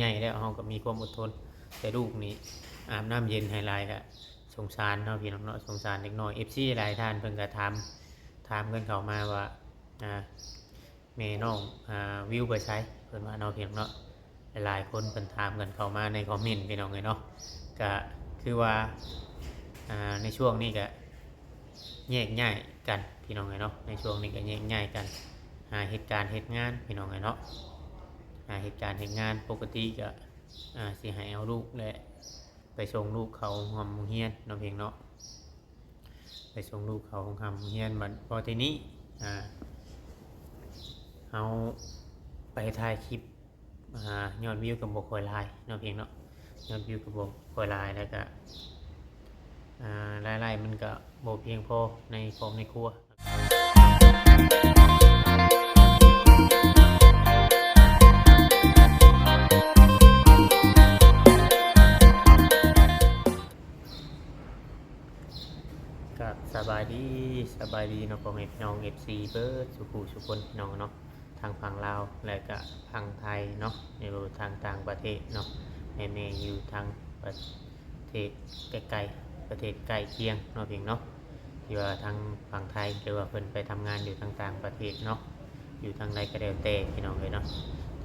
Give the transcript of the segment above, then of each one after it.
ໃຫຍ່ແລ້ວເຮົາກໍມີຄວາມອົດທົນ ແຕ່ລູກນີ້ອາບນ້ຳເຢັນໃຫ້ຫຼາຍ ກໍສົງສານເນາະ ພີ່ນ້ອງເນາະ ສົງສານເດັກນ້ອຍ. ເອັຟຊີຫຼາຍທ່ານເພິ່ນກໍຖາມ ຖາມກັນເຂົ້າມາວ່າ ອ່າ ແມ່ນ້ອງ ອ່າ ວິວໄປໃສ ເພິ່ນວ່າເນາະ ພີ່ນ້ອງເນາະ. ຫຼາຍໆຄົນເພິ່ນຖາມກັນເຂົ້າມາໃນຄອມເມັນ ພີ່ນ້ອງເອີຍເນາະ. ກະຄືວ່າ ອ່າ ໃນຊ່ວງນີ້ກະແຍກຍ້າຍກັນ ພີ່ນ້ອງເອີຍເນາະ. ໃນຊ່ວງນີ້ກະແຍກຍ້າຍກັນ ຫາເຮັດການເຮັດງານ ພີ່ນ້ອງເອີຍເນາະ. ຫາເຮັດການເຮັດງານ ປົກກະຕິກະ ອ່າ ຊິໃຫ້ເອົາລູກ ແລະ ໄປສົ່ງລູກເຂົ້າໂຮງຮ່ຳໂຮງຮຽນເນາະ ພີ່ນ້ອງເນາະ. ໄປສົ່ງລູກເຂົ້າໂຮງຮ່ຳໂຮງຮຽນ. ບັດພໍທີນີ້ ອ່າ ເຮົາໄປຖ່າຍຄລິບ ອ່າ ຍອດວິວກໍບໍ່ຄ່ອຍຫຼາຍເນາະ ພີ່ນ້ອງເນາະ. ຍອດວິວກໍບໍ່ຄ່ອຍຫຼາຍ ແລ້ວກໍ ອ່າ ລາຍໄດ້ມັນກໍບໍ່ພຽງພໍໃນຄອບໃນຄົວ. ກະສະບາຍດີ ສະບາຍດີເນາະ ພໍ່ແມ່ພີ່ນ້ອງ ເອັຟຊີ ເບິດສູ່ຜູ້ສູ່ຄົນ ພີ່ນ້ອງເນາະ. ທັງຝັ່ງລາວ ແລະກະຝັ່ງໄທເນາະ ຢູ່ທາງຕ່າງປະເທດເນາະ ແມ່ໆຢູ່ທາງປະເທດໃກ້ໆ ປະເທດໃກ້ຄຽງເນາະ ພີ່ນ້ອງເນາະ. ທີ່ວ່າທາງຝັ່ງໄທ ຫຼືວ່າເພິ່ນໄປທຳງານຢູ່ທາງຕ່າງປະເທດເນາະ ຢູ່ທາງໃດກໍແລ້ວແຕ່ ພີ່ນ້ອງເອີຍເນາະ.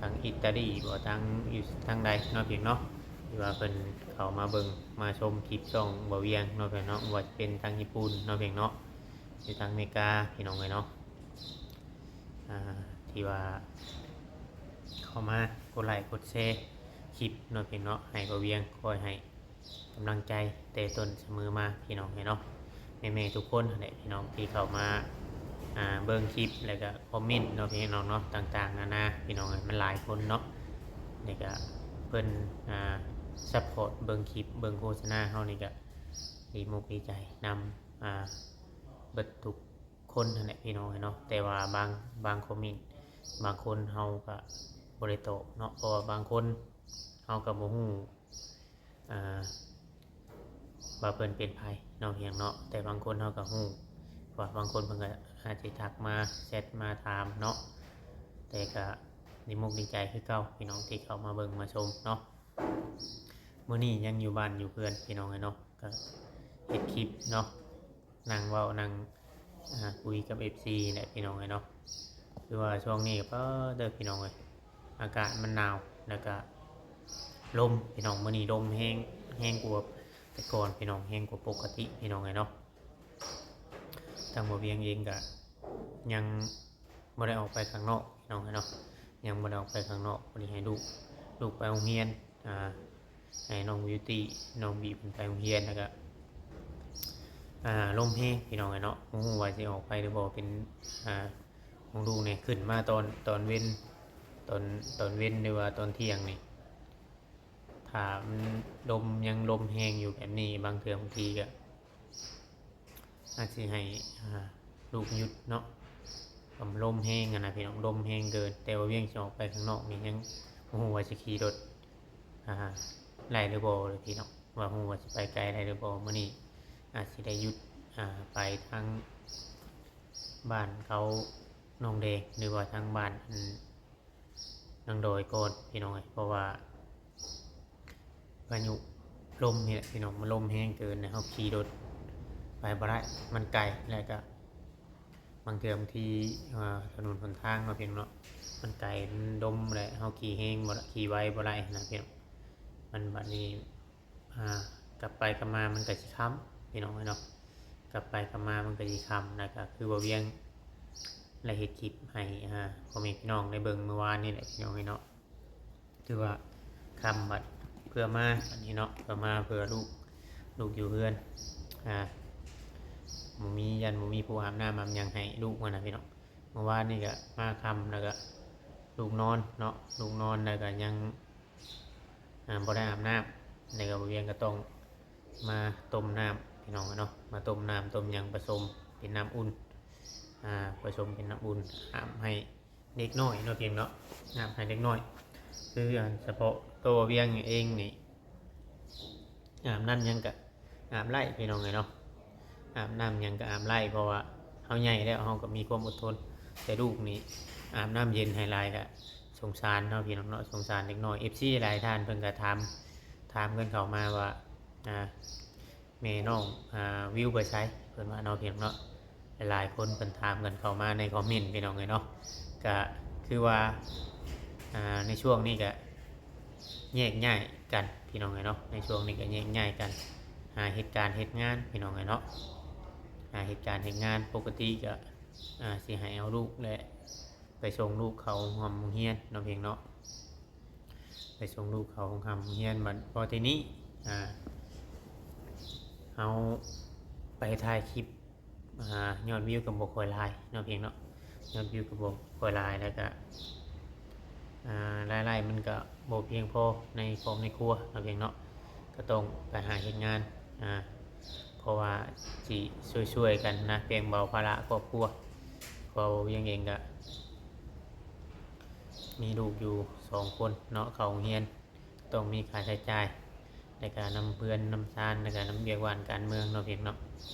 ທາງອິຕາລີບໍ ທາງຢູ່ທາງໃດເນາະ ພີ່ນ້ອງເນາະ. ທີ່ວ່າເພິ່ນເຂົ້າມາເບິ່ງມາຊົມຄລິບຊ່ອງບ່າວວຽງເນາະ ພີ່ນ້ອງເນາະ. ບໍ່ວ່າຈະເປັນທາງຍີ່ປຸ່ນເນາະ ພີ່ນ້ອງເນາະ ຢູ່ທາງອາເມລິກາ ພີ່ນ້ອງເອີຍເນາະ. ອ່າ ທີ່ວ່າເຂົ້າມາກົດໄລກົດແຊຄລິບເນາະ ພີ່ນ້ອງເນາະ ໃຫ້ບ່າວວຽງຄອຍໃຫ້ກຳລັງໃຈແຕ່ຕົ້ນສະເໝີມາ ພີ່ນ້ອງເອີຍເນາະ. ແມ່ໆທຸກຄົນຫັ້ນແຫຼະ ພີ່ນ້ອງທີ່ເຂົ້າມາ ອ່າ ເບິ່ງຄລິບ ແລ້ວກະຄອມເມັນເນາະ ພີ່ນ້ອງເນາະ ຕ່າງໆນານາ ພີ່ນ້ອງເອີຍ ມັນຫຼາຍຄົນເນາະ. ແລ້ວກະເພິ່ນ ອ່າ ຊັບພອດເບິ່ງຄລິບ ເບິ່ງໂຄສະນາເຮົານີ້ກະດີມົກດີໃຈນຳ ອ່າ ເບິດທຸກ ຄົນຫັ້ນແຫຼະ ພີ່ນ້ອງເອີຍເນາະ. ແຕ່ວ່າບາງ ບາງຄອມເມັນ ບາງຄົນເຮົາກະບໍ່ໄດ້ຕອບເນາະ ເພາະວ່າບາງຄົນເຮົາກະບໍ່ຮູ້ ອ່າ ວ່າເພິ່ນເປັນໃຜເນາະ ຫຍັງເນາະ. ແຕ່ບາງຄົນເຮົາກະຮູ້ ເພາະວ່າບາງຄົນເພິ່ນກະອາດຊິທັກມາ ແຊັດມາຖາມເນາະ. ແຕ່ກະດີມົກດີໃຈຄືເກົ່າ ພີ່ນ້ອງທີ່ເຂົ້າມາເບິ່ງມາຊົມເນາະ. ມື້ນີ້ຍັງຢູ່ບ້ານຢູ່ເຮືອນ ພີ່ນ້ອງເອີຍເນາະ ກະເຮັດຄລິບເນາະ. ນັ່ງເວົ້ານັ່ງ ອ່າ ຄຸຍກັບເອັຟຊີແຫຼະ ພີ່ນ້ອງເອີຍເນາະ. ຄືວ່າຊ່ວງນີ້ກໍ ເອີ ເດີ ພີ່ນ້ອງເອີຍ ອາກາດມັນໜາວ ແລ້ວກະລົມ ພີ່ນ້ອງ. ມື້ນີ້ລົມແຮງ ແຮງກວ່າແຕ່ກ່ອນ ພີ່ນ້ອງ ແຮງກວ່າປົກກະຕິ ພີ່ນ້ອງເອີຍເນາະ. ທາງບ່າວວຽງເອງກະຍັງບໍ່ໄດ້ອອກໄປຂ້າງນອກ ພີ່ນ້ອງເອີຍເນາະ ຍັງບໍ່ໄດ້ອອກໄປຂ້າງນອກ. ພໍດີໃຫ້ລູກ ລູກໄປໂຮງຮຽນ ອ່າ ໃຫ້ນ້ອງບິວຕີ ນ້ອງບີເພິ່ນໄປໂຮງຮຽນ ແລ້ວກະ ອ່າ ລົມແຮງ ພີ່ນ້ອງເອີຍເນາະ. ບໍ່ຮູ້ວ່າຊິອອກໄປຫຼືບໍ່ ເປັນ ອ່າ ຂອງລູກນີ້ ຂຶ້ນມາຕອນ ຕອນເວັນ ຕອນ ຕອນເວັນ ຫຼືວ່າຕອນທ່ຽງນີ້ ຖ້າມັນລົມ ຍັງລົມແຮງຢູ່ແບບນີ້ ບາງເທື່ອບາງທີກະ ອາດຊິໃຫ້ ອ່າ ລູກຢຸດເນາະ ເພາະມັນລົມແຮງຫັ້ນນະ ພີ່ນ້ອງ ລົມແຮງເກີນ. ແຕ່ວ່າວຽງຊິອອກໄປຂ້າງນອກນີ້ ຍັງບໍ່ຮູ້ວ່າຊິຂີ່ລົດ ອ່າ ໄດ້ຫຼືບໍ່ເລີຍ ພີ່ນ້ອງ ວ່າຮູ້ວ່າຊິໄປໄກໄດ້ຫຼືບໍ່. ມື້ນີ້ອາດຊິໄດ້ຢຸດ ອ່າ ໄປທາງບ້ານເຂົາໜອງແດງ ຫຼືວ່າທາງບ້ານ ອັນ ນາງດອຍກ່ອນ ພີ່ນ້ອງເອີຍ ເພາະວ່າພາຍຸລົມນີ້ແຫຼະ ພີ່ນ້ອງ ມັນລົມແຮງເກີນ ເຮົາຂີ່ລົດໄປບໍ່ໄດ້ ມັນໄກ ແລ້ວກະບາງເທື່ອບາງທີ ເອີ ຖະໜົນຫົນທາງເນາະ ພີ່ນ້ອງເນາະ ມັນໄກ ມັນລົມ ແລະ ເຮົາຂີ່ແຮງບໍ່ໄດ້ ຂີ່ໄວບໍ່ໄດ້ຫັ້ນນະ ພີ່ນ້ອງ. ມັນ ບັດນີ້ ອ່າ ກັບໄປກັບມາມັນກະຊິຄ່ຳ ພີ່ນ້ອງເອີຍເນາະ ກັບໄປກັບມາມັນກະຊິຄ່ຳ. ແລ້ວກະຄືບ່າວວຽງໄດ້ເຮັດຄລິບໃຫ້ ອ່າ ພໍ່ແມ່ພີ່ນ້ອງໄດ້ເບິ່ງມື້ວານນີ້ແຫຼະ ພີ່ນ້ອງເອີຍເນາະ. ຖືວ່າຄ່ຳບັດເພື່ອມາ ອັນນີ້ເນາະ ເພື່ອມາເພື່ອລູກ ລູກຢູ່ເຮືອນ ອ່າ ບໍ່ມີ ຢ້ານບໍ່ມີຜູ້ອາບນ້ຳອາບຫຍັງໃຫ້ລູກຫັ້ນນະ ພີ່ນ້ອງ. ມື້ວານນີ້ກະມາຄ່ຳ ແລ້ວກະລູກນອນເນາະ ລູກນອນ ແລ້ວກະຍັງ ອ່າ ບໍ່ໄດ້ອາບນ້ຳ ແລ້ວກະບ່າວວຽງກະຕ້ອງມາຕົ້ມນ້ຳ ພີ່ນ້ອງເນາະ ມາຕົ້ມນ້ຳຕົ້ມຫຍັງປະສົມເປັນນ້ຳອຸ່ນ ອ່າ ປະສົມເປັນນ້ຳອຸ່ນ ອາບໃຫ້ເດັກນ້ອຍເນາະ ພີ່ນ້ອງເນາະ ອາບໃຫ້ເດັກນ້ອຍ. ຄືອັນສະເພາະໂຕບ່າວວຽງເອງນີ້ ອາບນ້ຳຫຍັງກະອາບໄດ້ ພີ່ນ້ອງເອີຍເນາະ ອາບນ້ຳຫຍັງກະອາບໄດ້ ເພາະວ່າເຮົາໃຫຍ່ແລ້ວ ເຮົາກະມີຄວາມອົດທົນ. ແຕ່ລູກນີ້ອາບນ້ຳເຢັນໃຫ້ຫຼາຍກະ ສົງສານເນາະ ພີ່ນ້ອງເນາະ ສົງສານເດັກນ້ອຍ. ເອັຟຊີຫຼາຍທ່ານເພິ່ນກໍຖາມ ຖາມກັນເຂົ້າມາວ່າ ອ່າ ແມ່ນ້ອງ ອ່າ ວິວໄປໃສ ເພິ່ນວ່າເນາະ ພີ່ນ້ອງເນາະ. ຫຼາຍໆຄົນເພິ່ນຖາມກັນເຂົ້າມາໃນຄອມເມັນ ພີ່ນ້ອງເອີຍເນາະ. ກະຄືວ່າ ອ່າ ໃນຊ່ວງນີ້ກະແຍກຍ້າຍກັນ ພີ່ນ້ອງເອີຍເນາະ, ໃນຊ່ວງນີ້ກະແຍກຍ້າຍກັນ ຫາເຮັດການເຮັດງານ ພີ່ນ້ອງເອີຍເນາະ, ຫາເຮັດການເຮັດງານ. ປົກກະຕິກະ ອ່າ ຊິໃຫ້ເອົາລູກ ແລະ ໄປສົ່ງລູກເຂົ້າໂຮງຮ່ຳໂຮງຮຽນເນາະ ພີ່ນ້ອງເນາະ, ໄປສົ່ງລູກເຂົ້າໂຮງຮ່ຳໂຮງຮຽນ. ບັດພໍທີນີ້ ອ່າ ເຮົາໄປຖ່າຍຄລິບ ອ່າ ຍອດວິວກໍບໍ່ຄ່ອຍຫຼາຍເນາະ ພີ່ນ້ອງເນາະ, ຍອດວິວກໍບໍ່ຄ່ອຍຫຼາຍ ແລ້ວກໍ ອ່າ ລາຍໄດ້ມັນກໍບໍ່ພຽງພໍໃນຄອບໃນຄົວເນາະ ພີ່ນ້ອງເນາະ, ກໍຕ້ອງໄປຫາເຮັດງານ ອ່າ ເພາະວ່າຊິຊ່ວຍໆກັນນະ ແບ່ງເບົາພາລະຄອບຄົວ. ເພາະວ່າວຽງເອງກໍມີລູກຢູ່ສອງຄົນເນາະ ເຂົ້າໂຮງຮຽນ ຕ້ອງມີຄ່າໃຊ້ຈ່າຍ ແລ້ວກະນຳເຮືອນນຳຊານ ແລ້ວກະນຳວຽກວານການເມືອງເນາະ ພີ່ນ້ອງເນາະ.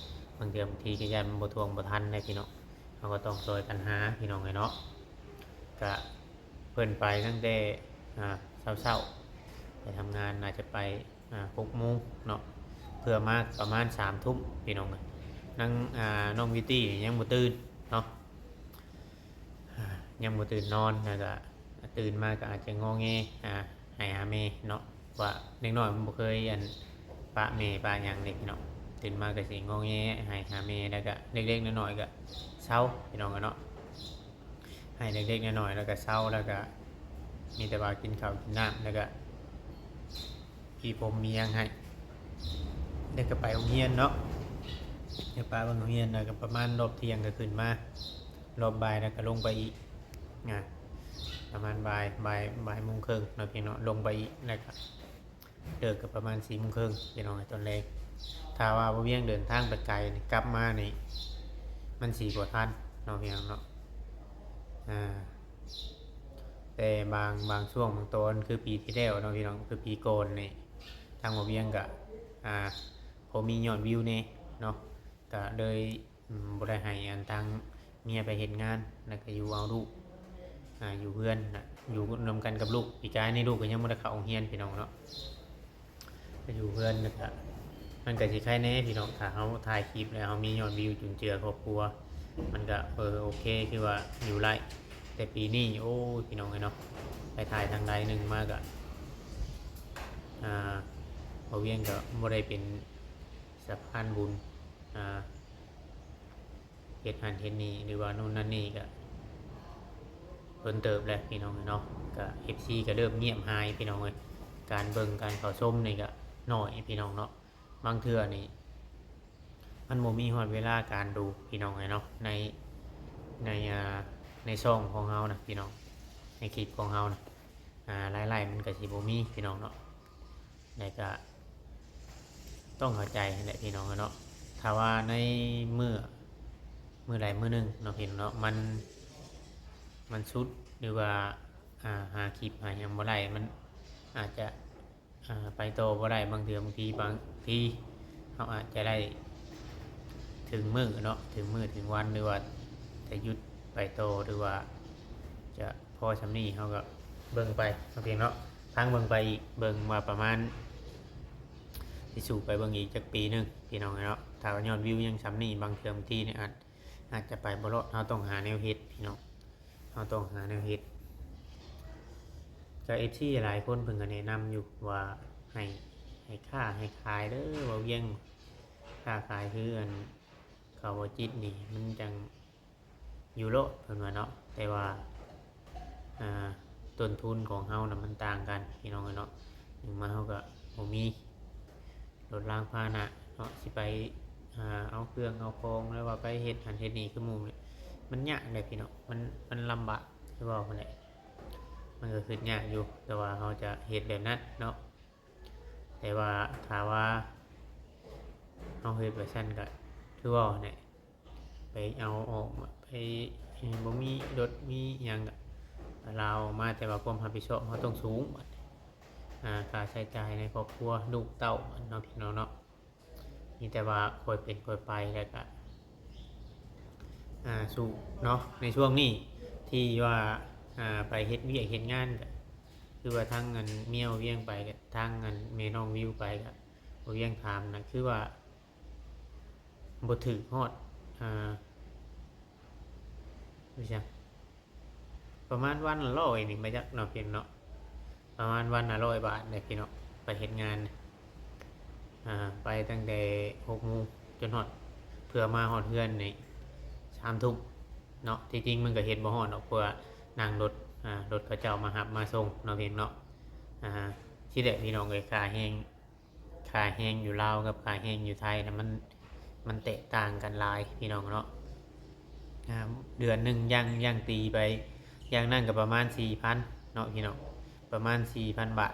ບາງເທື່ອບາງທີກໍຢ້ານມັນບໍ່ຖ້ວງບໍ່ທັນເດ້ ພີ່ນ້ອງ, ເຮົາກໍຕ້ອງຊ່ອຍກັນຫາ ພີ່ນ້ອງເອີຍເນາະ. ກະເພິ່ນໄປຕັ້ງແຕ່ ອ່າ ເຊົ້າໆ ໄປທຳງານ ໜ້າຈະໄປ ອ່າ ຫົກໂມງເນາະ ເພື່ອມາປະມານສາມທຸ່ມ ພີ່ນ້ອງເອີຍ. ນາງ ອ່າ ນ້ອງບິວຕີ້ນີ້ຍັງບໍ່ຕື່ນເນາະ ອ່າ ຍັງບໍ່ຕື່ນນອນ ແລ້ວກະຕື່ນມາກໍອາດຈະງໍແງ ອ່າ ໄຫ້ຫາແມ່ເນາະ, ວ່າເດັກນ້ອຍມັນບໍ່ເຄີຍ ອັນ ປະແມ່ປະຫຍັງເດ້ ພີ່ນ້ອງ. ຕື່ນມາກໍຊິງໍແງໄຫ້ຫາແມ່ ແລ້ວກະເລັກໆນ້ອຍໆກໍເຊົາ ພີ່ນ້ອງເນາະ. ໃຫ້ເລັກໆນ້ອຍໆ ແລ້ວກໍເຊົາ ແລ້ວກໍມີແຕ່ວ່າກິນເຂົ້າກິນນ້ຳ ແລ້ວກໍມີຜົມມີຫຍັງໃຫ້ ແລ້ວກໍໄປໂຮງຮຽນເນາະ, ໄປປະເບິ່ງໂຮງຮຽນ ແລ້ວກໍປະມານຮອບທ່ຽງກໍຂຶ້ນມາ, ຮອບບ່າຍແລ້ວກໍລົງໄປອີກ ອ່າ ປະມານບ່າຍ ບ່າຍ ບ່າຍໂມງເຄິ່ງເນາະ ພີ່ນ້ອງເນາະ, ລົງໄປອີກ ແລ້ວກໍ ເລີກກໍປະມານສີ່ໂມງເຄິ່ງ ພີ່ນ້ອງເອີຍ ຕອນແລງ. ຖ້າວ່າບໍ່ວຽງເດີນທາງໄປໄກນີ້ ກັບມານີ້ມັນຊິບໍ່ທັນເນາະ ພີ່ນ້ອງເນາະ. ອ່າ ແຕ່ບາງ ບາງຊ່ວງບາງຕອນ ຄືປີທີ່ແລ້ວເນາະ ພີ່ນ້ອງ, ຄືປີກ່ອນນີ້ ທາງບ່າວວຽງກະ ອ່າ ພໍມີຍອດວິວແດ່ເນາະ, ກະເລີຍ ອືມ ບໍ່ໄດ້ໃຫ້ອັນທາງເມຍໄປເຮັດງານ ແລ້ວກໍຢູ່ເອົາລູກ ອ່າ ຢູ່ເຮືອນນະ ຢູ່ນຳກັນກັບລູກ. ປີກາຍນີ້ລູກກໍຍັງບໍ່ໄດ້ເຂົ້າໂຮງຮຽນ ພີ່ນ້ອງເນາະ, ກໍຢູ່ເຮືອນ. ແລ້ວກໍມັນກໍຊິໄຄແດ່ ພີ່ນ້ອງ, ຖ້າເຮົາຖ່າຍຄລິບແລ້ວເຮົາມີຍອດວິວຈຸນເຈືອຄອບຄົວ ມັນກໍ ເອີ ໂອເຄ ຄືວ່າຢູ່ໄດ້. ແຕ່ປີນີ້ ໂອ້ຍ ພີ່ນ້ອງເອີຍເນາະ, ໄປຖ່າຍທາງໃດໜຶ່ງມາກໍ ອ່າ ບ່າວວຽງກໍບໍ່ໄດ້ເປັນສະພານບຸນ ອ່າ ເຮັດຫັ້ນເຮັດນີ້ ຫຼືວ່າໂນ່ນນັ້ນນີ້ ກະດົນເຕີບແລ້ວ ພີ່ນ້ອງເອີຍເນາະ. ກະ ເອັຟຊີ ກະເລີ່ມງຽບຫາຍ ພີ່ນ້ອງເອີຍ, ການເບິ່ງການເຂົ້າຊົມນີ້ກະໜ້ອຍ ພີ່ນ້ອງເນາະ. ບາງເທື່ອນີ້ມັນບໍ່ມີຮອດເວລາການດູ ພີ່ນ້ອງເອີຍເນາະ, ໃນ ໃນ ອ່າ ໃນຊ່ອງຂອງເຮົານະ ພີ່ນ້ອງ, ໃນຄລິບຂອງເຮົານະ ອ່າ ລາຍໄດ້ມັນກະຊິບໍ່ມີ ພີ່ນ້ອງເນາະ. ແລ້ວກະຕ້ອງເຂົ້າໃຈຫັ້ນແຫຼະ ພີ່ນ້ອງເນາະ. ຖ້າວ່າໃນມື້ ມື້ໃດມື້ໜຶ່ງເນາະ ພີ່ນ້ອງເນາະ, ມັນ ມັນສຸດ ຫຼືວ່າ ອ່າ ຫາຄລິບຫາຫຍັງບໍ່ໄດ້ ມັນອາດຈະ ອ່າ ໄປຕໍ່ບໍ່ໄດ້. ບາງເທື່ອ ບາງທີ ບາງທີເຮົາອາດຈະໄດ້ເຖິງມື້ເນາະ, ເຖິງມື້ເຖິງວັນ ຫຼືວ່າຈະຢຸດໄປຕໍ່ ຫຼືວ່າຈະ ພໍສ່ຳນີ້ເຮົາກໍເບິ່ງໄປເນາະ ພີ່ນ້ອງເນາະ, ຟັງເບິ່ງໄປອີກ ເບິ່ງວ່າປະມານຊິສູ້ໄປເບິ່ງອີກຈັກປີໜຶ່ງ ພີ່ນ້ອງເນາະ. ຖ້າວ່າຍອດວິວຍັງສ່ຳນີ້ ບາງເທື່ອບາງທີນີ້ອາດ ອາດຈະໄປບໍ່ລອດ. ເຮົາຕ້ອງຫາແນວເຮັດ ພີ່ນ້ອງ, ເຮົາຕ້ອງຫາແນວເຮັດ. ກໍ ເອັຟຊີ ຫຼາຍຄົນເພິ່ນກໍແນະນຳຢູ່ວ່າໃຫ້ ໃຫ້ຄ້າໃຫ້ຂາຍເດີ ເວົ້າວຽງ ຄ້າຂາຍຄືອັນ ເຂົາບໍ່ຈິດນີ້ມັນຈັ່ງຢູ່ໂລດ ເພິ່ນວ່າເນາະ. ແຕ່ວ່າ ອ່າ ຕົ້ນທຶນຂອງເຮົານະມັນຕ່າງກັນ ພີ່ນ້ອງເອີຍເນາະ. ໜຶ່ງມາເຮົາກໍບໍ່ມີລົດລາງພາຫະນະເນາະ ຊິໄປ ອ່າ ເອົາເຄື່ອງເອົາຂອງ ຫຼືວ່າໄປເຮັດຫັ້ນເຮັດນີ້ຄືໝູ່ນີ້ ມັນຍາກເດ້ ພີ່ນ້ອງ, ມັນ ມັນລຳບາກ ຄືເວົ້າຫັ້ນແຫຼະ, ມັນກໍຄິດຍາກຢູ່ ແຕ່ວ່າເຮົາຈະເຮັດແບບນັ້ນເນາະ. ແຕ່ວ່າຖ້າວ່າເຮົາເຮັດແບບຊັ້ນກໍຄືເວົ້າຫັ້ນແຫຼະ, ໄປເອົາອອກມາ ໄປ ບໍ່ມີລົດມີຫຍັງກໍລາວອອກມາ, ແຕ່ວ່າຄວາມຮັບຜິດຊອບເຮົາຕ້ອງສູງ ບັດ ອ່າ ຄ່າໃຊ້ຈ່າຍໃນຄອບຄົວ ລູກເຕົ້າເນາະ ພີ່ນ້ອງເນາະ. ມີແຕ່ວ່າຄ່ອຍເປັນຄ່ອຍໄປ ແລ້ວກໍ ອ່າ ສູ້ເນາະ. ໃນຊ່ວງນີ້ທີ່ວ່າ ອ່າ ໄປເຮັດວຽກເຮັດງານ ກໍຄືວ່າທາງອັນເມຍວຽງໄປ ກໍທາງອັນແມ່ນ້ອງວິວໄປ ກໍບໍ່ວຽງຖາມນະ ຄືວ່າບໍ່ຖືກຮອດ ອ່າ ວ່າຈັ່ງ ປະມານວັນລະຮ້ອຍນີ້ ບໍ່ຈັກເນາະ ເພິ່ນເນາະ ປະມານວັນລະຮ້ອຍບາດເດ້ ພີ່ນ້ອງ ໄປເຮັດງານ ອ່າ ໄປຕັ້ງແຕ່ຫົກໂມງຈົນຮອດ ເພື່ອມາຮອດເຮືອນນີ້ສາມທຸ່ມເນາະ. ທີ່ຈິງມັນກໍເຮັດບໍ່ຮອດດອກ ເພາະວ່ານັ່ງລົດ ອ່າ ລົດເຂົາເຈົ້າມາຮັບມາສົ່ງເນາະ ເພິ່ນເນາະ. ອ່າ ທີ່ແລກ ພີ່ນ້ອງເອີຍ ຄ່າແຮງ ຄ່າແຮງຢູ່ລາວກັບຄ່າແຮງຢູ່ໄທນະ ມັນ ມັນແຕກຕ່າງກັນຫຼາຍ ພີ່ນ້ອງເນາະ. ອ່າ ເດືອນໜຶ່ງຢ່າງ ຢ່າງຕີໄປ ຢ່າງນັ້ນກໍປະມານສີ່ພັນເນາະ ພີ່ນ້ອງ ປະມານສີ່ພັນບາດ.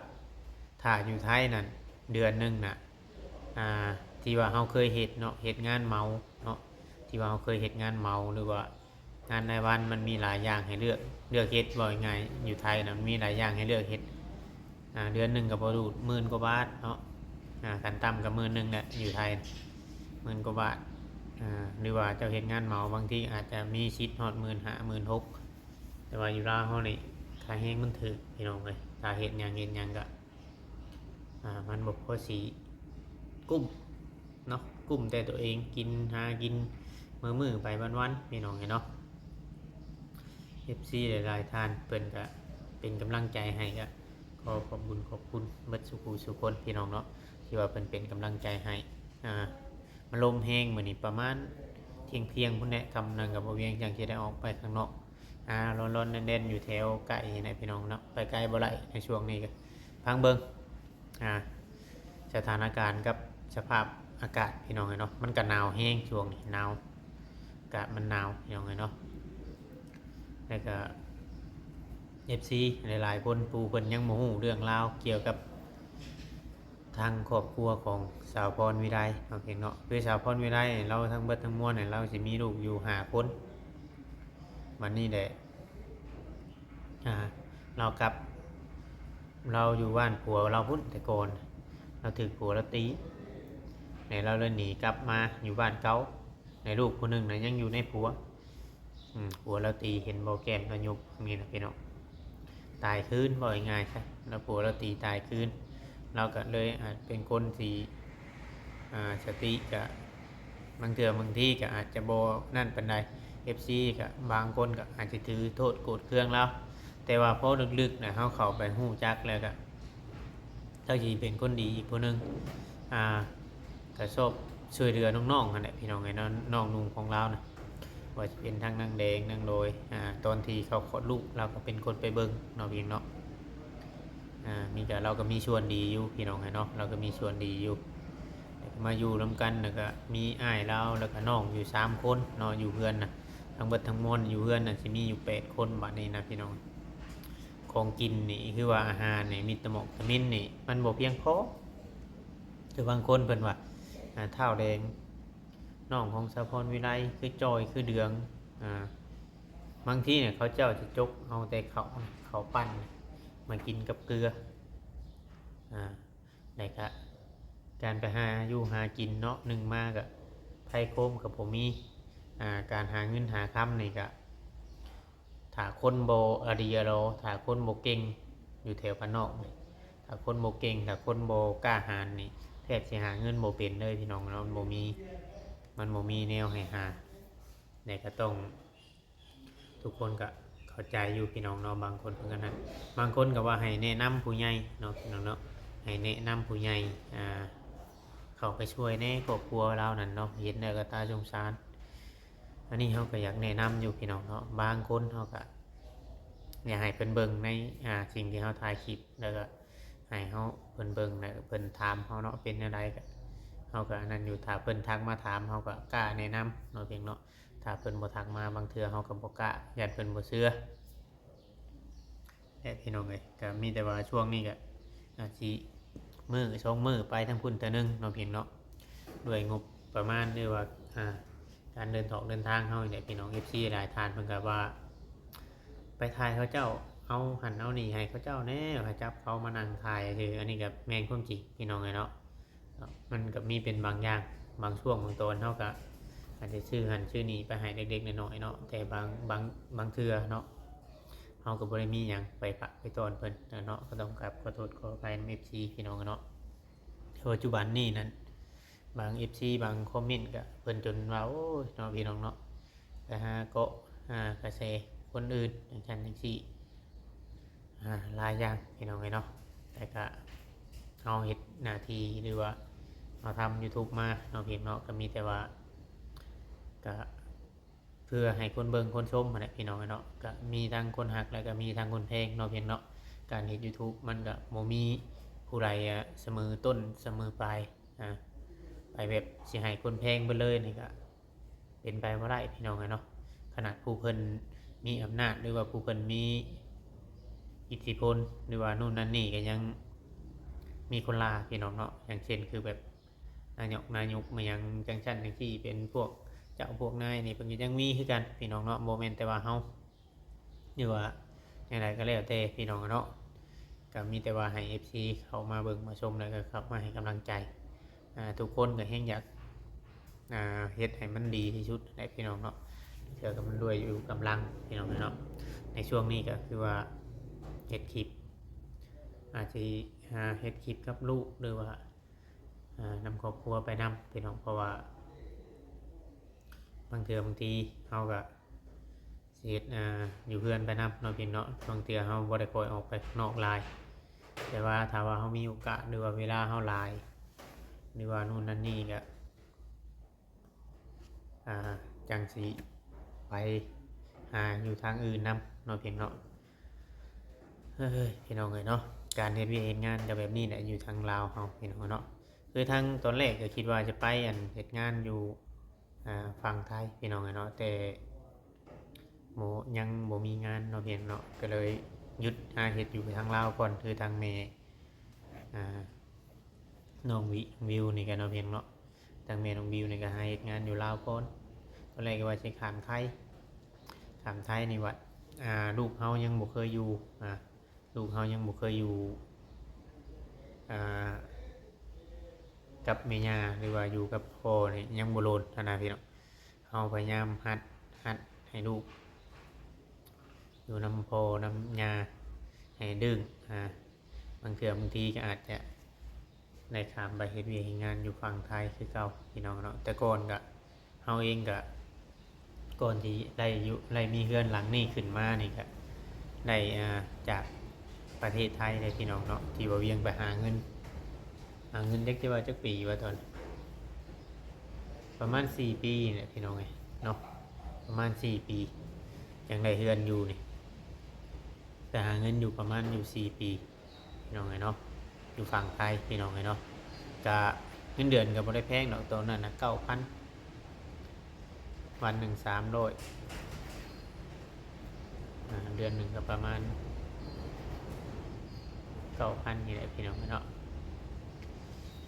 ຖ້າຢູ່ໄທນັ້ນ ເດືອນໜຶ່ງນະ ອ່າ ທີ່ວ່າເຮົາເຄີຍເຮັດເນາະ ເຮັດງານເໝົາເນາະ ທີ່ວ່າເຮົາເຄີຍເຮັດງານເໝົາ ຫຼືວ່າ ງານລາຍວັນມັນມີຫຼາຍຢ່າງໃຫ້ເລືອກ ເລືອກເຮັດ ເວົ້າງ່າຍໆ ຢູ່ໄທນະ ມັນມີຫຼາຍຢ່າງໃຫ້ເລືອກເຮັດ. ອ່າ ເດືອນໜຶ່ງກໍບໍ່ຫຼຸດໝື່ນກວ່າບາດເນາະ ອ່າ ຂັ້ນຕ່ຳກໍໝື່ນໜຶ່ງແຫຼະ ຢູ່ໄທໝື່ນກວ່າບາດ. ອ່າ ຫຼືວ່າເຈົ້າເຮັດງານເໝົາ ບາງທີອາດຈະມີສິດຮອດໝື່ນຫ້າ ໝື່ນຫົກ ແຕ່ວ່າຢູ່ລາວເຮົານີ້ ຄ່າແຮງມັນຖືກ ພີ່ນ້ອງເອີຍ ຖ້າເຮັດຫຍັງ ເຮັດຫຍັງກໍ ອ່າ ມັນບໍ່ພໍຊິກຸ້ມເນາະ ກຸ້ມແຕ່ຕົວເອງ ກິນ ຫາກິນມື້ໆໄປວັນໆ ພີ່ນ້ອງເອີຍເນາະ. ເອັຟຊີຫຼາຍໆທ່ານ ເພິ່ນກະເປັນກຳລັງໃຈໃຫ້ ກະຂໍຂອບບຸນຂອບຄຸນເບິດສູ່ຜູ້ສູ່ຄົນ ພີ່ນ້ອງເນາະ ທີ່ວ່າເພິ່ນເປັນກຳລັງໃຈໃຫ້. ອ່າ ມາລົມແຮງມື້ນີ້ ປະມານທ່ຽງໆພຸ້ນແຫຼະ ຄ່ຳໜຶ່ງກໍບໍ່ວຽງຈັ່ງຊິໄດ້ອອກໄປຂ້າງນອກ ອ່າ ລອນໆແລ່ນໆຢູ່ແຖວໃກ້ນີ້ແຫຼະ ພີ່ນ້ອງເນາະ ໄປໄກບໍ່ໄດ້ໃນຊ່ວງນີ້ ກໍຟັງເບິ່ງ ອ່າ ສະຖານະການກັບສະພາບອາກາດ ພີ່ນ້ອງເອີຍເນາະ. ມັນກໍໜາວແຮງຊ່ວງນີ້ ໜາວ ອາກາດມັນໜາວ ພີ່ນ້ອງເອີຍເນາະ. ແລ້ວກໍເອັຟຊີຫຼາຍໆຄົນ ຜູ້ເພິ່ນຍັງບໍ່ຮູ້ເລື່ອງລາວກ່ຽວກັບທາງຄອບຄົວຂອງສາວພອນວິໄລເນາະ ເພິ່ນເນາະ ຄືສາວພອນວິໄລ ລາວທັງເບິດທັງມວນນີ້ ລາວຊິມີລູກຢູ່ຫ້າຄົນ. ບັດນີ້ແຫຼະ ອ່າ ລາວກັບ ລາວຢູ່ບ້ານຜົວລາວພຸ້ນ ແຕ່ກ່ອນລາວຖືກຜົວລາວຕີ ແລ້ວລາວເລີຍໜີກັບມາຢູ່ບ້ານເກົ່າ. ແລະ ລູກຜູ້ໜຶ່ງນະຍັງຢູ່ໃນຜົວ ອືມ ຜົວລາວຕີ ເຫັນບໍ່ ແກ້ມລາວຍຸບນີ້ນະ ພີ່ນ້ອງ ຕາຍຄືນ ເວົ້າງ່າຍໆຊະ ແລ້ວຜົວລາວຕີຕາຍຄືນ. ລາວກໍເລີຍອາດເປັນຄົນທີ່ ອ່າ ສະຕິກະ ບາງເທື່ອບາງທີກໍອາດຈະບໍ່ນັ້ນປານໃດ ເອັຟຊີ ກໍບາງຄົນກໍອາດຈະຖືໂທດໂກດເຄືອງລາວ ແຕ່ວ່າພໍເລິກໆນະ ເຮົາເຂົ້າໄປຮູ້ຈັກແລ້ວກໍ ລາວຊິເປັນຄົນດີອີກຜູ້ໜຶ່ງ ອ່າ ກໍຊອບຊ່ວຍເຫຼືອນ້ອງໆຫັ້ນແຫຼະ ພີ່ນ້ອງເອີຍເນາະ ນ້ອງນຸ່ງຂອງລາວນະ ວ່າຈະເປັນທັງນາງແດງ ນາງລອຍ ອ່າ ຕອນທີ່ເຂົາຄອດລູກ ລາວກໍເປັນຄົນໄປເບິ່ງເນາະ ພີ່ນ້ອງເນາະ. ອ່າ ມີ ກໍລາວກໍມີສ່ວນດີຢູ່ ພີ່ນ້ອງເອີຍເນາະ ລາວກໍມີສ່ວນດີຢູ່ ແລ້ວກໍມາຢູ່ນຳກັນ ແລ້ວກໍມີອ້າຍລາວ ແລ້ວກໍນ້ອງຢູ່ສາມຄົນເນາະ ຢູ່ເຮືອນນະ ທັງເບິດທັງມວນຢູ່ເຮືອນນະ ຊິມີຢູ່ແປດຄົນ. ບັດນີ້ນະ ພີ່ນ້ອງ ຂອງກິນນີ້ ຄືວ່າອາຫານນີ້ ວິຕາມິນ ວິຕາມິນນີ້ ມັນບໍ່ພຽງພໍ ຄືບາງຄົນເພິ່ນວ່າ ອ່າ ທ້າວແດງ ນ້ອງຂອງສາວພອນວິໄລ ຄືຈ່ອຍ ຄືເດືອງ ອ່າ ບາງທີນີ້ເຂົາເຈົ້າຈະຈົກເອົາແຕ່ເຂົ້າ ເຂົ້າປັ້ນມາກິນກັບເກືອ ອ່າ ແລ້ວກະການໄປຫາຢູ່ຫາກິນເນາະ ໜຶ່ງມາກະໄພໂຄມກໍບໍ່ມີ ອ່າ ການຫາເງິນຫາຄຳນີ້ກະ ຖ້າຄົນບໍ່ອະດີອະລໍ ຖ້າຄົນບໍ່ເກັ່ງ ຢູ່ແຖວບ້ານນອກນີ້ ຖ້າຄົນບໍ່ເກັ່ງ ຖ້າຄົນບໍ່ກ້າຫານນີ້ ແທບຊິຫາເງິນບໍ່ເປັນເລີຍ ພີ່ນ້ອງເນາະ ມັນບໍ່ມີ ມັນບໍ່ມີແນວໃຫ້ຫາ ແຕ່ກໍຕ້ອງ ທຸກຄົນກໍເຂົ້າໃຈຢູ່ ພີ່ນ້ອງເນາະ ບາງຄົນເພິ່ນກໍນັ້ນ ບາງຄົນກໍວ່າໃຫ້ແນະນຳຜູ້ໃຫຍ່ເນາະ ພີ່ນ້ອງເນາະ ໃຫ້ແນະນຳຜູ້ໃຫຍ່ ອ່າ ເຂົ້າໄປຊ່ວຍແດ່ຄອບຄົວລາວນັ້ນເນາະ ເຫັນແລ້ວກໍຕາສົງສານ. ອັນນີ້ເຮົາກໍຢາກແນະນຳຢູ່ ພີ່ນ້ອງເນາະ ບາງຄົນເຮົາກໍຢາກໃຫ້ເພິ່ນເບິ່ງໃນ ອ່າ ສິ່ງທີ່ເຮົາຖ່າຍຄລິບ ແລ້ວກໍໃຫ້ເຮົາ ເພິ່ນເບິ່ງ ແລ້ວເພິ່ນຖາມເຮົາເນາະ ເປັນແນວໃດ ກໍ ເຮົາກໍອັນນັ້ນຢູ່ ຖ້າເພິ່ນທັກມາຖາມ ເຮົາກໍກ້າແນະນຳເນາະ ເພງເນາະ. ຖ້າເພິ່ນບໍ່ທັກມາ ບາງເທື່ອເຮົາກໍບໍ່ກ້າ ຢ້ານເພິ່ນບໍ່ເຊື່ອ ແຫຼະ ພີ່ນ້ອງເອີຍ. ກໍມີແຕ່ວ່າຊ່ວງນີ້ກໍອາດຊິມື້ສອງມື້ໄປທາງພຸ້ນເທື່ອໜຶ່ງເນາະ ເພງເນາະ ດ້ວຍງົບປະມານ ຫຼືວ່າ ອ່າ ການເດີນອອກເດີນທາງເຮົານີ້ແຫຼະ ພີ່ນ້ອງ ເອັຟຊີຫຼາຍທ່ານເພິ່ນກໍວ່າ ໄປຖ່າຍເຂົາເຈົ້າ ເອົາຫັ້ນເອົານີ້ໃຫ້ເຂົາເຈົ້າແດ່ ໃຫ້ຈັບເຂົາມານັ່ງຖ່າຍຊື່ ອັນນີ້ກໍແມ່ນຄວາມຈິງ ພີ່ນ້ອງເອີຍເນາະ. ມັນກໍມີເປັນບາງຢ່າງ ບາງຊ່ວງບາງຕອນ ເຮົາກໍອາດຈະຊື້ຫັ້ນຊື້ນີ້ໄປໃຫ້ເລັກໆນ້ອຍໆເນາະ ແຕ່ບາງ ບາງ ບາງເທື່ອເນາະ ເຮົາກໍບໍ່ໄດ້ມີຫຍັງໄປຝາກໄປຕ້ອນເພິ່ນເນາະ ກໍຕ້ອງກາບຂໍໂທດຂໍອະໄພນຳເອັຟຊີພີ່ນ້ອງເນາະ. ແຕ່ປັດຈຸບັນນີ້ນັ້ນ ບາງເອັຟຊີບາງຄອມເມັນກໍເພິ່ນຈົນວ່າ ໂອ້ຍເນາະ ພີ່ນ້ອງເນາະ ໄປຫາເກາະຫາກະແສຄົນອື່ນ ຈັ່ງຊັ້ນຈັ່ງຊີ້ ອ່າ ຫຼາຍຢ່າງພີ່ນ້ອງເອີຍເນາະ. ແຕ່ກະເຮົາເຮັດໜ້າທີ່ ຫຼືວ່າເຮົາທຳຢູທູບມາເນາະ ພີ່ນ້ອງເນາະ ກໍມີແຕ່ວ່າ ກະເພື່ອໃຫ້ຄົນເບິ່ງຄົນຊົມຫັ້ນແຫຼະ ພີ່ນ້ອງເອີຍເນາະ. ກະມີທັງຄົນຮັກ ແລ້ວກະມີທັງຄົນແພງເນາະ ພີ່ນ້ອງເນາະ. ການເຮັດຢູທູບມັນກະບໍ່ມີຜູ້ໃດ ອາ ສະເໝີຕົ້ນສະເໝີປາຍ ອາ ໄປແບບຊິໃຫ້ຄົນແພງເບິດເລີຍນີ້ກະ ເປັນໄປບໍ່ໄດ້ພີ່ນ້ອງເອີຍເນາະ. ຂະໜາດຜູ້ເພິ່ນມີອຳນາດ ຫຼືວ່າຜູ້ເພິ່ນມີອິດທິພົນ ຫຼືວ່າໂນ່ນນັ້ນນີ້ ກໍຍັງມີຄົນລາພີ່ນ້ອງເນາະ. ຢ່າງເຊັ່ນຄືແບບນາຍົກ ນາຍົກມາຫຍັງຈັ່ງຊັ້ນຈັ່ງຊີ້ ເປັນພວກເຈົ້າພວກນາຍນີ້ ເພິ່ນກໍຍັງມີຄືກັນພີ່ນ້ອງເນາະ. ບໍ່ແມ່ນແຕ່ວ່າເຮົາ ຫຼືວ່າແນວໃດກໍແລ້ວແຕ່ພີ່ນ້ອງເນາະ. ກໍມີແຕ່ວ່າໃຫ້ເອັຟຊີເຂົ້າມາເບິ່ງມາຊົມ ແລ້ວກໍເຂົ້າມາໃຫ້ກຳລັງໃຈ ອ່າ ທຸກຄົນກໍແຮ່ງຢາກ ອ່າ ເຮັດໃຫ້ມັນດີທີ່ສຸດແຫຼະພີ່ນ້ອງເນາະ. ເທື່ອກໍມັນດ້ວຍຢູ່ກຳລັງພີ່ນ້ອງເນາະ. ໃນຊ່ວງນີ້ກໍຄືວ່າເຮັດຄລິບ ອາດຊິຫາເຮັດຄລິບກັບລູກ ຫຼືວ່າ ອ່າ ນຳຄອບຄົວໄປນຳພີ່ນ້ອງ ເພາະວ່າບາງເທື່ອບາງທີເຮົາກໍ ຊິເຮັດ ອ່າ ຢູ່ເຮືອນໄປນຳເນາະ ພີ່ນ້ອງເນາະ. ບາງເທື່ອເຮົາບໍ່ໄດ້ຄ່ອຍອອກໄປຂ້າງນອກຫຼາຍ ແຕ່ວ່າຖ້າວ່າເຮົາມີໂອກາດ ຫຼືວ່າເວລາເຮົາຫຼາຍ ຫຼືວ່າໂນ່ນນັ້ນນີ້ ກະ ອ່າ ຈັ່ງຊິໄປຫາຢູ່ທາງອື່ນນຳເນາະ ພີ່ນ້ອງເນາະ. ເອີຍ ພີ່ນ້ອງເອີຍເນາະ ການເຮັດວຽກເຮັດງານກໍແບບນີ້ແຫຼະ ຢູ່ທາງລາວເຮົາ ພີ່ນ້ອງເນາະ. ຄືທາງຕອນແລກກໍຄິດວ່າຈະໄປ ອັນ ເຮັດງານຢູ່ ອ່າ ຝັ່ງໄທ ພີ່ນ້ອງເອີຍເນາະ ແຕ່ບໍ່ ຍັງບໍ່ມີງານເນາະ ພີ່ນ້ອງເນາະ ກໍເລີຍຢຸດຫາເຮັດຢູ່ທາງລາວກ່ອນ. ຄືທາງແມ່ ອ່າ ນ້ອງວິ ວິວນີ້ກໍເນາະ ພີ່ນ້ອງເນາະ ທາງແມ່ນ້ອງວິວນີ້ກໍຫາເຮັດງານຢູ່ລາວກ່ອນ. ຕອນແລກກໍວ່າຊິຂ້າມໄທ ຂ້າມໄທນີ້ວ່າ ອ່າ ລູກເຮົາຍັງບໍ່ເຄີຍຢູ່ ອ່າ ລູກເຮົາຍັງບໍ່ເຄີຍຢູ່ ອ່າ ກັບແມ່ຍ່າ ຫຼືວ່າຢູ່ກັບພໍ່ນີ້ຍັງບໍ່ໂລນຫັ້ນນະພີ່ນ້ອງ. ເຮົາພະຍາຍາມຫັດ ຫັດໃຫ້ລູກຢູ່ນຳພໍ່ນຳຍ່າ ໃຫ້ດຶ້ງ ອ່າ ບາງເທື່ອບາງທີກໍອາດຈະໄດ້ຂ້າມໄປເຮັດວຽກເຮັດງານຢູ່ຝັ່ງໄທຄືເກົ່າ ພີ່ນ້ອງເນາະ. ແຕ່ກ່ອນກໍ ເຮົາເອງກະ ກ່ອນທີ່ໄດ້ຢູ່ ໄດ້ມີເຮືອນຫຼັງນີ້ຂຶ້ນມານີ້ກະ ໄດ້ ອ່າ ຈາກປະເທດໄທເດ້ພີ່ນ້ອງເນາະ ທີ່ວ່າວຽງໄປຫາເງິນ ຫາເງິນຈັກ ຈະວ່າຈັກປີວ່າຕອນ ປະມານສີ່ປີນີ້ແຫຼະພີ່ນ້ອງເອີຍເນາະ ປະມານສີ່ປີ ຈັ່ງໄດ້ເຮືອນຢູ່ນີ້ ໄປຫາເງິນຢູ່ປະມານຢູ່ສີ່ປີ ພີ່ນ້ອງເອີຍເນາະ ຢູ່ຝັ່ງໄທ ພີ່ນ້ອງເອີຍເນາະ. ກະເງິນເດືອນກໍບໍ່ໄດ້ແພງດອກ ຕອນນັ້ນນະ ເກົ້າພັນ ວັນໜຶ່ງສາມຮ້ອຍ ອ່າ ເດືອນໜຶ່ງກໍປະມານເກົ້າພັນນີ້ແຫຼະ ພີ່ນ້ອງເອີຍເນາະ.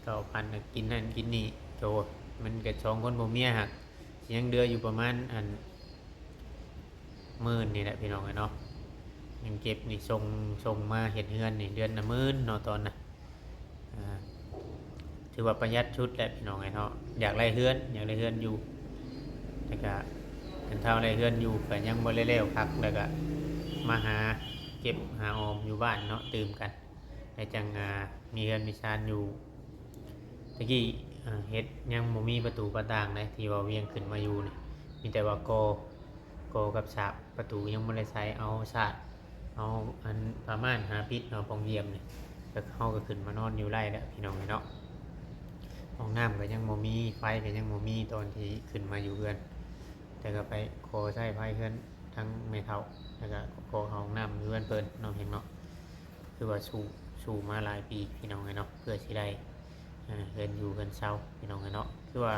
ເກົ້າພັນ ກໍກິນນັ້ນກິນນີ້ ໂຕ ມັນກໍສອງຄົນຜົວເມຍ ຫາກຊິຍັງເຫຼືອຢູ່ປະມານ ອັນ ໝື່ນນີ້ແຫຼະພີ່ນ້ອງເອີຍເນາະ. ເງິນເກັບນີ້ ສົ່ງ ສົ່ງມາເຮັດເຮືອນນີ້ເດືອນລະໝື່ນເນາະ ຕອນນະ ອ່າ ຖືວ່າປະຢັດສຸດແຫຼະພີ່ນ້ອງເອີຍເນາະ. ຢາກໄດ້ເຮືອນ ຢາກໄດ້ເຮືອນຢູ່ ແຕ່ກະຄັນຖ້າໄດ້ເຮືອນຢູ່ກະຍັງບໍ່ໄດ້ແລ້ວຄັກ ແລ້ວກະມາຫາເກັບຫາອອມຢູ່ບ້ານເນາະ ຕື່ມກັນ ແລ້ວຈັ່ງ ອ່າ ມີເຮືອນມີຊານຢູ່. ແຕ່ກີ້ ອ່າ ເຮັດຍັງບໍ່ມີປະຕູປະຕ່າງໃດ ທີ່ວ່າວຽງຂຶ້ນມາຢູ່ນີ້ ມີແຕ່ວ່າກໍ່ ກໍ່ກັບສາບ ປະຕູຍັງບໍ່ໄດ້ໃສ່ ເອົາສາດ ເອົາອັນຜ້າມ່ານຫາປິດເນາະ ປ່ອງຢ້ຽມນີ້ ແລ້ວເຮົາກໍຂຶ້ນມານອນຢູ່ໄດ້ແລ້ວ ພີ່ນ້ອງເອີຍເນາະ. ຫ້ອງນ້ຳກໍຍັງບໍ່ມີ ໄຟກໍຍັງບໍ່ມີ ຕອນທີ່ຂຶ້ນມາຢູ່ເຮືອນ ແຕ່ກໍໄປຂໍໃຊ້ໄຟເຮືອນທາງແມ່ເຖົ້າ ແລ້ວກໍຂໍເຂົ້າຫ້ອງນ້ຳຢູ່ເຮືອນເພິ່ນເນາະ ເຫັນເນາະ. ຄືວ່າສູ້ ສູ້ມາຫຼາຍປີ ພີ່ນ້ອງເອີຍເນາະ ເພື່ອຊິໄດ້ ເອີ ເຮືອນຢູ່ເຮືອນເຊົາ ພີ່ນ້ອງເອີຍເນາະ. ຄືວ່າ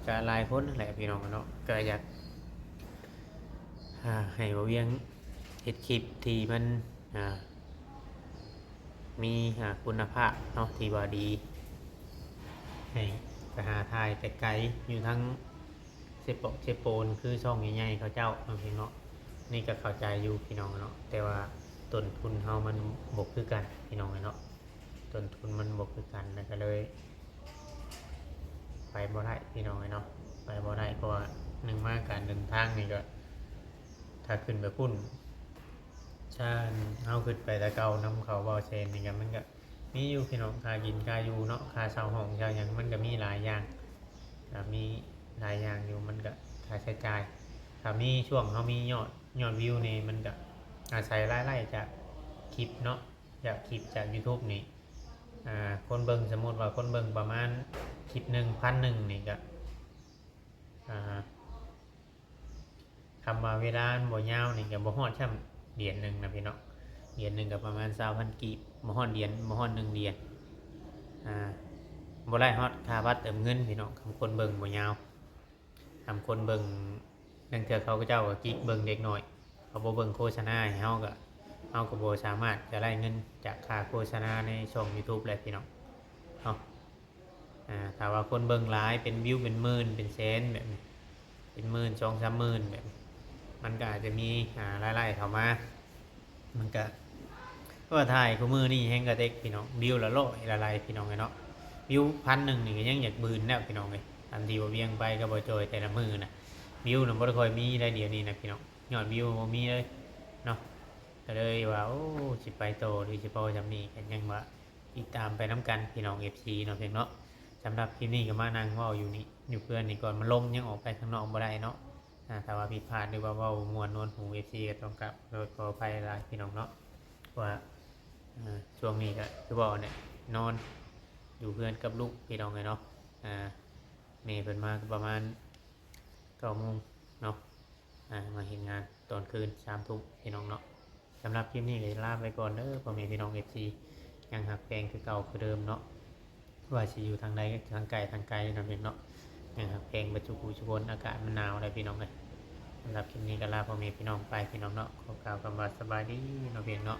ກະຫຼາຍຄົນຫັ້ນແຫຼະ ພີ່ນ້ອງເນາະ ກະຢາກ ອ່າ ໃຫ້ບ່າວວຽງເຮັດຄລິບທີ່ມັນ ອ່າ ມີ ອ່າ ຄຸນນະພາບເນາະ ທີ່ວ່າດີ ໃຫ້ໄປຫາຖ່າຍແຕ່ໄກ ຢູ່ທາງເຊໂປະເຊໂປນ ຄືຊ່ອງໃຫຍ່ໆເຂົາເຈົ້າເນາະ ພີ່ນ້ອງເນາະ. ນີ້ກໍເຂົ້າໃຈຢູ່ ພີ່ນ້ອງເນາະ ແຕ່ວ່າຕົ້ນທຶນເຮົາມັນບໍ່ຄືກັນ ພີ່ນ້ອງເນາະ. ຕົ້ນທຶນມັນບໍ່ຄືກັນ ແລ້ວກໍເລີຍໄປບໍ່ໄດ້ ພີ່ນ້ອງເອີຍເນາະ ໄປບໍ່ໄດ້. ເພາະວ່າໜຶ່ງມາການເດີນທາງນີ້ກໍ ຖ້າຂຶ້ນໄປພຸ້ນ ຖ້າເຮົາຄິດໄປແຕ່ເກົ່ານຳເຂົາເວົ້າແຊນນີ້ກໍ ມັນກໍມີຢູ່ພີ່ນ້ອງ ຄ່າກິນຄ່າຢູ່ເນາະ ຄ່າເຊົ່າຫ້ອງເຊົ່າຫຍັງ ມັນກໍມີຫຼາຍຢ່າງ ກໍມີຫຼາຍຢ່າງຢູ່ ມັນກໍຄ່າໃຊ້ຈ່າຍ ຖ້າມີຊ່ວງເຮົາມີຍອດ ຍອດວິວນີ້ ມັນກໍອາໄສລາຍໄດ້ຈາກຄລິບເນາະ ຈາກຄລິບຈາກ YouTube ນີ້ ອ່າ ຄົນເບິ່ງ ສົມມຸດວ່າຄົນເບິ່ງປະມານຄລິບໜຶ່ງ ພັນໜຶ່ງນີ້ກໍ ອ່າ ຄຳວ່າເວລາມັນບໍ່ຍາວນີ້ກໍບໍ່ຮອດຊ້ຳດຽນໜຶ່ງນະພີ່ນ້ອງ ດຽນໜຶ່ງກໍປະມານຊາວພັນກີບ ບໍ່ຮອດດຽນ ບໍ່ຮອດໜຶ່ງດຽນ ອ່າ ບໍ່ໄດ້ຮອດຄ່າບັດເຕີມເງິນພີ່ນ້ອງ ຄຳຄົນເບິ່ງບໍ່ຍາວ ຄຳຄົນເບິ່ງ ລາງເທື່ອເຂົາເຈົ້າກໍກິກເບິ່ງເດັກນ້ອຍ ເຂົາບໍ່ເບິ່ງໂຄສະນາໃຫ້ເຮົາກໍ ເຮົາກໍບໍ່ສາມາດຈະໄດ້ເງິນຈາກຄ່າໂຄສະນາໃນຊ່ອງ YouTube ໄດ້ພີ່ນ້ອງເນາະ ອ່າ ຖ້າວ່າຄົນເບິ່ງຫຼາຍ ເປັນວິວເປັນໝື່ນເປັນແສນແບບນີ້ ເປັນໝື່ນ ສອງສາມໝື່ນແບບນີ້ ມັນກໍອາດຈະມີ ອ່າ ລາຍໄດ້ເຂົ້າມາ ມັນກໍ ເພາະວ່າຖ່າຍຄູ່ມື້ນີ້ແຮງກະເຕັກພີ່ນ້ອງ ວິວລະຮ້ອຍລະໄລພີ່ນ້ອງເອີຍເນາະ ວິວພັນໜຶ່ງນີ້ກໍຍັງຢາກບືນແລ້ວພີ່ນ້ອງເອີຍ ຕາມທີ່ບໍ່ວຽງໄປກັບບໍ່ຈ່ອຍແຕ່ລະມື້ນະ ວິວນະບໍ່ໄດ້ຄ່ອຍມີໄດ໋ ດຽວນີ້ນະພີ່ນ້ອງ ຍອດວິວບໍ່ມີເລີຍເນາະ ກໍເລີຍວ່າ ໂອ້ ຊິໄປຕໍ່ ຫຼືຊິພໍຊ່ຳນີ້ ກໍຍັງວ່າ ຕິດຕາມໄປນຳກັນພີ່ນ້ອງ ເອັຟຊີ ເນາະ ເພິ່ນເນາະ ສຳລັບຄລິບນີ້ກໍມານັ່ງເວົ້າຢູ່ນີ້ ຢູ່ເຮືອນນີ້ກ່ອນ ມັນລົມຍັງອອກໄປຂ້າງນອກບໍ່ໄດ້ເນາະ ອ່າ ຖ້າວ່າຜິດພາດ ຫຼືວ່າເວົ້າມ່ວນນວນຫູ ເອັຟຊີ ກໍຕ້ອງກາບໂທດຂໍອະໄພຫຼາຍໆ ພີ່ນ້ອງເນາະ ເພາະວ່າ ອ່າ ຊ່ວງນີ້ກໍຄືເວົ້າແຫຼະ ນອນຢູ່ເຮືອນກັບລູກພີ່ນ້ອງເອີຍເນາະ ອ່າ ແມ່ເພິ່ນມາກໍປະມານເກົ້າໂມງເນາະ ອ່າ ມາເຮັດງານຕອນຄືນສາມທຸ່ມພີ່ນ້ອງເນາະ ສຳລັບຄລິບນີ້ກໍລາໄປກ່ອນເດີພໍ່ແມ່ພີ່ນ້ອງ ເອັຟຊີ ຍັງຮັກແພງຄືເກົ່າຄືເດີມເນາະ ວ່າຊິຢູ່ທາງໃດ ທາງໃກ້ທາງໄກເນາະພີ່ນ້ອງເນາະ ຍັງຮັກແພງເບິດທຸກຜູ້ທຸກຄົນ ອາກາດມັນໜາວແລ້ວພີ່ນ້ອງເອີຍ ສຳລັບຄລິບນີ້ກໍລາພໍ່ແມ່ພີ່ນ້ອງໄປພີ່ນ້ອງເນາະ ຂໍກ່າວຄຳວ່າສະບາຍດີເນາະພີ່ນ້ອງເນາະ.